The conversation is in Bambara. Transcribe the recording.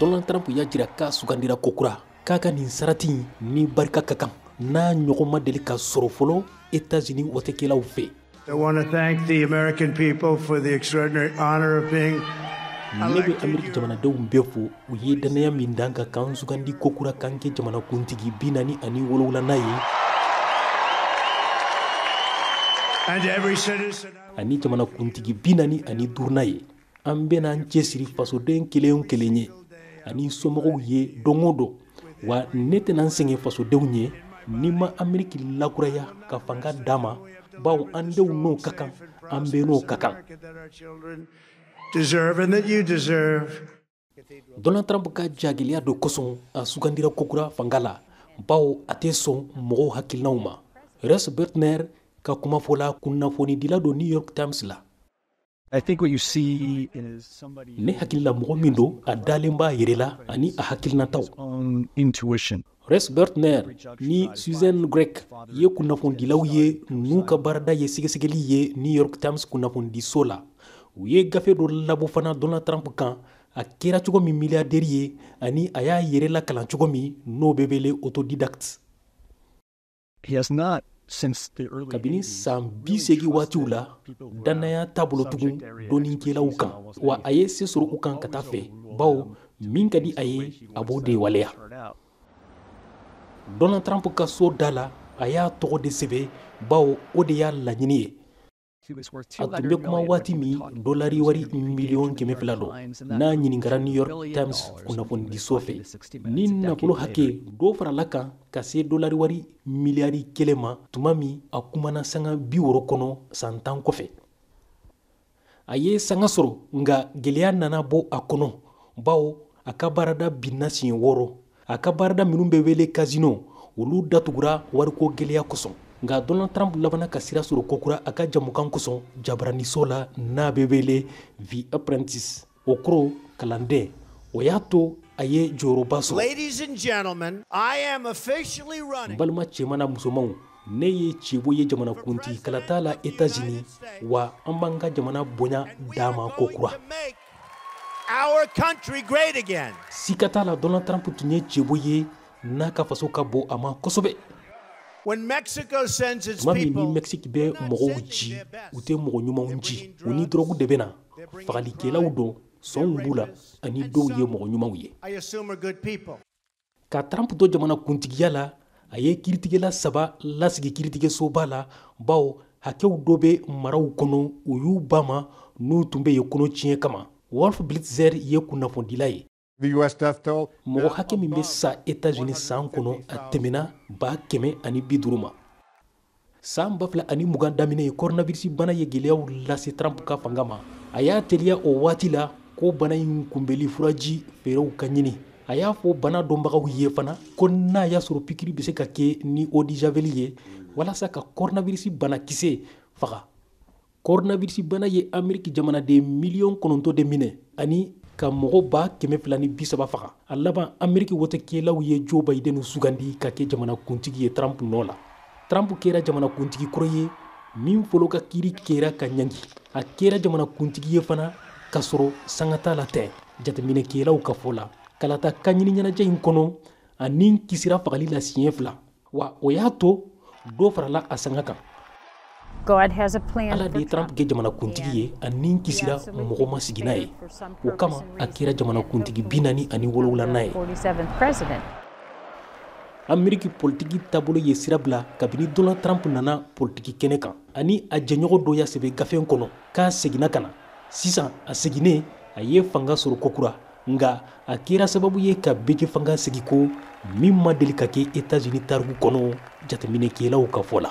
Donald Trump y'a jira k'a sugandira kokura k'a ka nin sarati in ni barika ka kan n'a ɲɔgɔn ma deli ka sɔrɔ fɔlɔ États-Unis wotekɛlaw fɛ. I want to thank the American people for the extraordinary honor of being Ne bɛ Ameriki jamanadenw bɛɛ fo, u ye dannaya min da n kan k'an sugandi kokura k'an kɛ jamanakuntigi 47nan ye and every citizen ani jamanakuntigi 45nan ye. An bɛna an cɛsiri fasoden kelen o kelen ye ani somɔgɔw ye don o don, wa ne tɛna n sɛgɛn fasodenw ye ni ma Ameriki lakuraya ka fanga d'a ma, bawo an denw n'o ka kan, an bɛɛ n'o ka kan. deserve and that you deserve. Donald Trump ka jagɛlɛya dɔ kosɔn a sugandira kokura fanga la, bawo a tɛ sɔn mɔgɔw hakilinaw ma. Ross Bertner ka kumafɔla kunnafonidila don New York Times la. I think what you see is somebody Ne hakili la, mɔgɔ min don, a dalen b'a yɛrɛ la ani a hakilinataw. own intuition. Ross Bertner ni Susan Gregg ye kunnafonidilaw ye n'u ka baarada ye sɛgɛsɛgɛli ye New York Times kunnafonidiso la. U ye gafe dɔ labɔ fana Donald Trump kan, a kɛra cogo min milliardaire ye ani a y'a yɛrɛ lakalan cogo min, n'o bɛ wele autodidacte. He has not, since the early Kabini 80s, san 80 waatiw la, dannaya t'a bolo tugun dɔnnikɛlaw kan, wa a ye se sɔrɔ u kan ka taa fɛ, bawo min ka di a ye, a b'o de waleya. Donald Trump ka so da la, a y'a tɔgɔ de sɛbɛn, bawo o de y'a laɲini ye. A tun bɛ kuma waati min, dolari wari miliyɔn 200 don, n'a ɲininkara New York Times kunnafonidiso fɛ. Ni nafolo hakɛ dɔ farala kan ka se dolari wari miliyari 1 ma tuma min a kumana sanga 60 kɔnɔ san 10 kɔfɛ. A ye sanga sɔrɔ, nka gɛlɛya nana bɔ a kɔnɔ, bawo a ka baarada binna siɲɛ 6. A ka baarada minnu bɛ wele casino, olu datugura wariko gɛlɛya kosɔn. Nka Donald Trump labanna ka sira sɔrɔ kokura a ka jamukan kosɔn jabaraniso la n'a bɛ wele The Apprentice, o kɔrɔ kalanden. O y'a to a ye jɔyɔrɔba sɔrɔ. Ladies and gentlemen, I am officially running. N balima cɛman n'a musomanw, ne ye cɛbɔ ye jamanakuntigi kalata la États-Unis, wa an b'an ka jamana bonya d'a ma kokura. To make our country great again. Sika t'a la, Donald Trump tun ye cɛbɔ ye n'a ka faso ka bon a ma kosɛbɛ. When Mexico sends its Tuma min ni people, Mexique bɛ mɔgɔw ci, u tɛ mɔgɔ ɲumanw ci, u ni dɔrɔgu de bɛ na, fagalikɛlaw don, sɔnw b'u la, ani dɔw ye mɔgɔ ɲumanw ye. I assume are good people. Ka Trump to jamana kuntigiya la, a ye kiiritigɛla 3 lasigi kiiritigɛsoba la, bawo hakɛw dɔ bɛ maraw kɔnɔ, u y'u ba ma n'u tun bɛ yen kɔnɔ tiɲɛ kama. Wolf Blitzer ye kunnafonidila ye. The U.S. death toll. Mɔgɔ hakɛ min bɛ sa États-Unis san kɔnɔ, a tɛmɛna 150,000 ma. San 2020 daminɛ, coronavirus bana ye gɛlɛyaw lase Trump ka fanga ma. A y'a teliya o waati la ko bana in kunbɛli furaji fɛɛrɛw ka ɲini. A y'a fɔ bana dɔnbagaw ye fana ko n'a y'a sɔrɔ pikiri bɛ se ka kɛ ni eau de javel ye walasa ka coronavirus banakisɛ faga. Coronavirus bana ye Ameriki jamanaden miliyɔn 9 de minɛ ani ka mɔgɔ 230,000 faga. A laban, Ameriki wotekɛlaw ye Joe Biden sugandi ka kɛ jamanakuntigi ye Trump nɔ la. Trump kɛra jamanakuntigi kɔrɔ ye min fɔlɔ ka kiiri kɛra ka ɲangi. A kɛra jamanakuntigi ye fana k'a sɔrɔ sanga t'a la tɛ, jateminɛkɛlaw ka fɔ la. Kalata kanɲini ɲɛnajɛ in kɔnɔ, a ni kisira fagali la siɲɛ 2, wa o y'a to dɔ farala a sanga kan. God has a plan Ala de ye for Trump Trump. kɛ jamanakuntigi ye, a ni kisira mɔgɔ ma sigi n'a ye. O kama a kɛra jamanakuntigi 47nan ye. 47th president. Ameriki politiki taabolo ye sira bila kabini Donald Trump nana politiki kɛnɛ kan, ani a jɛɲɔgɔn dɔ y'a sɛbɛn gafe kɔnɔ k'a seginna ka na. Sisan a seginnen, a ye fanga sɔrɔ kokura, nka a kɛra sababu ye ka bɛɛ fanga sigi ko min ma deli ka kɛ États-Unis tariku kɔnɔ, jateminɛkɛlaw ka fɔ la.